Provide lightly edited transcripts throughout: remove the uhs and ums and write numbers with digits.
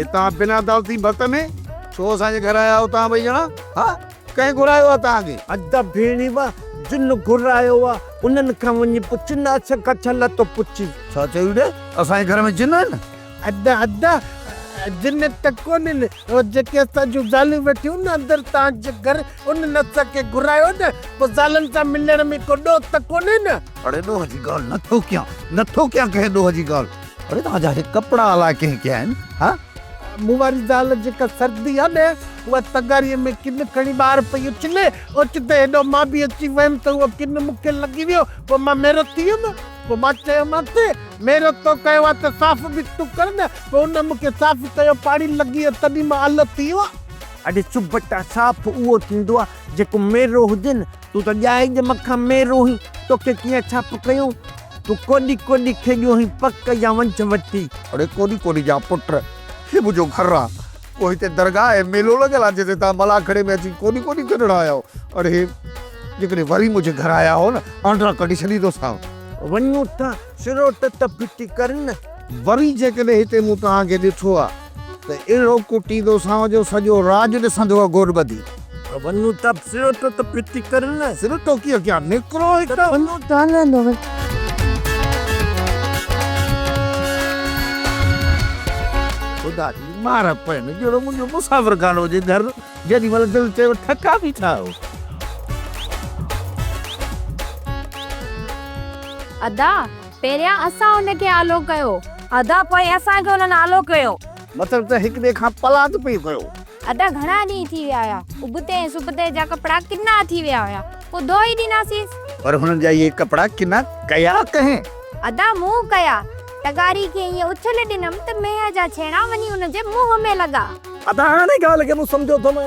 هي توهان بنا دعوتي ڀت ۾ ڇو اسان جي گهر آيا آهيو توهان ٻئي ڄڻا؟ ها؟ ڪنهن گهرايو آهي توهان کي؟ ادا ڀيڻيوا، جن گهرايو آ، انهن کان وڃي پڇ نه اسان کان ڇا لاء ٿو پڇين؟ ڇا چيو ڙي؟ اسان جي گهر ۾ جن آهن؟ ادا ادا، جن ته ڪونهن، اهي جيڪي اسان جون زالون ويٺيون نه اندر توهان جي گهر، انهن اسان کي گهرايو نه، پوء زالن سان ملڻ ۾ ڪو ڏوهه ته ڪونهي نه؟ اڙي ڏوهه جي ڳالهه نه ٿو ڪيان، نه ٿو ڪيان ڪنهن ڏوهه جي ڳالهه. اڙي توهان جا هي ڪپڙا الاء ڪنهن ڪيا آهن، ها؟ مون واري زال جيڪا سردي آ نه، اها تغاريء ۾ ڪن کڻي ٻاهر پئي اڇلي، اوچتو هيڏو مان به اچي ويم ته اهو ڪن مون کي لڳي ويو، پوء مان ميرو ٿي ويم. پوء مان چيومانس، ميرو تو ڪيو آ ته صاف به تون ڪر نه. پوء ان مون کي صاف ڪيو، پاڻي لڳي ويو، تڏهن مان آلو ٿي ويو آن. اڙي سبٽا صاف اهو ٿيندو آ جيڪو ميرو هجي نه، تون ته ڄائي ڄم کان ميرو هين، توکي ڪيئن ڇاپ ڪيون؟ تون ڪوڏي ڪوڏي کيڏيو هين پڪ يا ونجهه وٺي. اڙي ڪوڏي ڪوڏي جا پٽ، هي منهنجو گهر آ، پوء هتي درگاهه ۽ ميلو لڳل آ جتي توهان ملاکڙي ۾ اچي ڪوڏي ڪوڏي کيڏڻ آيا آهيو. اڙي جيڪڏهن وري منهنجي گهر آيا هئو نه، آنڊرا ڪڍي ڇڏيندوسانو. وڃون ٿا، سروٽ ته ڦٽي ڪر نه. وري جيڪڏهن هتي مون توهان کي ڏٺو آ ته اهڙو ڪٽيندوسانو جو سڄو راڄ ڏسندو گوڏ ٻڌي. وڃون ٿا، سروٽ ته ڦٽي ڪر نه. سروٽو ڪيئن ڪيان، نڪرو هتان. وڃون ٿا نه. خدا جي مار پين، جهڙو منهنجو مسافر خانو هجي گهر، جيڏي مهل دل چيو ٺڪا بيٺا آهيو. ادا، پهريان اسان ان کي آلو ڪيو. ادا، پوء اسان کي انهن آلو ڪيو. مطلب ته هڪ ٻئي کان پلاند پئي ڪيو. ادا، گهڻا ڏينهن ٿي ويا هيا، ابتي ۽ سبتي جا ڪپڙا ڪنا ٿي ويا هيا، پوء ڌوئي ڏناسينس. پر هنن جا اهي ڪپڙا ڪنا ڪيا ڪنهن؟ ادا، مون ڪيا. تغاري کي ائين اڇل ڏنم ته مينهن جا ڇيڻا وڃي ان جي منهن ۾ لڳا. ادا هاڻي ڳالهه کي مون سمجهيو اٿم.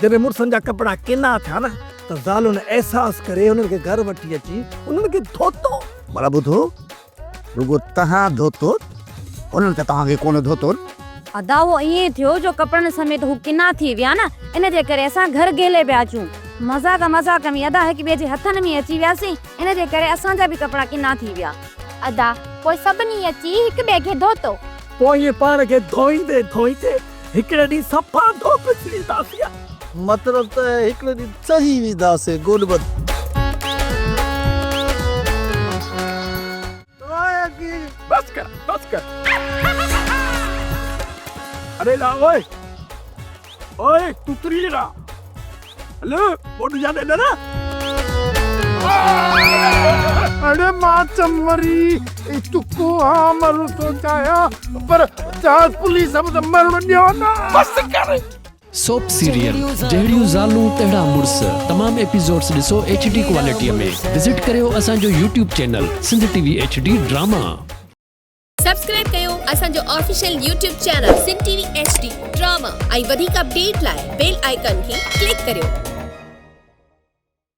جڏهن مڙسن جا ڪپڙا ڪنا ٿيا نه ته زالن احساس ڪري انهن کي گهر وٺي اچي انهن کي ڌوتو. ڀلا ٻڌو، رڳو توهان ڌوتو، انهن ته توهان کي ڪونه ڌوتو نه. ادا اهو ائين ٿيو جو ڪپڙن سميت هو ڪنا ٿي ويا نه ان جي ڪري اسان گهر گهلي پيا اچون. مذاق مذاق ۾ ادا هڪ ٻئي جي هٿن ۾ اچي وياسين ان جي ڪري اسان جا به ڪپڙا ڪنا ٿي ويا. ادا پوء سڀني اچي هڪ ٻئي کي ڌوتو. پوء ائين پاڻ کي ڌوئيندي ڌوئيندي هڪڙي ڏينهن صفا ڌوپجي وينداسين. مطلب ته هڪڙي ڏينهن چهي وينداسين گوڏ ٻڌ. بس ڪر بس ڪر. اڙي لا اوئي اوئي تتري لا. هل ٻوڏ جا ڏيڏر. اڙي مان چمري چڪو ها مرڻ ٿو چاهيان پر جهاز پوليس به ته مرڻ ڏيو نه. بس ڪر. سوپ سيريل جهڙيون زالون تهڙا مڙس تمام ايپيسوڊس ڏسو ايڇ ڊي ڪوالٽي ۾ وزٽ ڪريو اسان جو YouTube channel Sindh T V H D drama. Subscribe ڪيو اسان جو official YouTube channel Sindh T V H D drama ۽ وڌيڪ اپڊيٽ لاء بيل آئيڪان کي ڪلڪ ڪريو.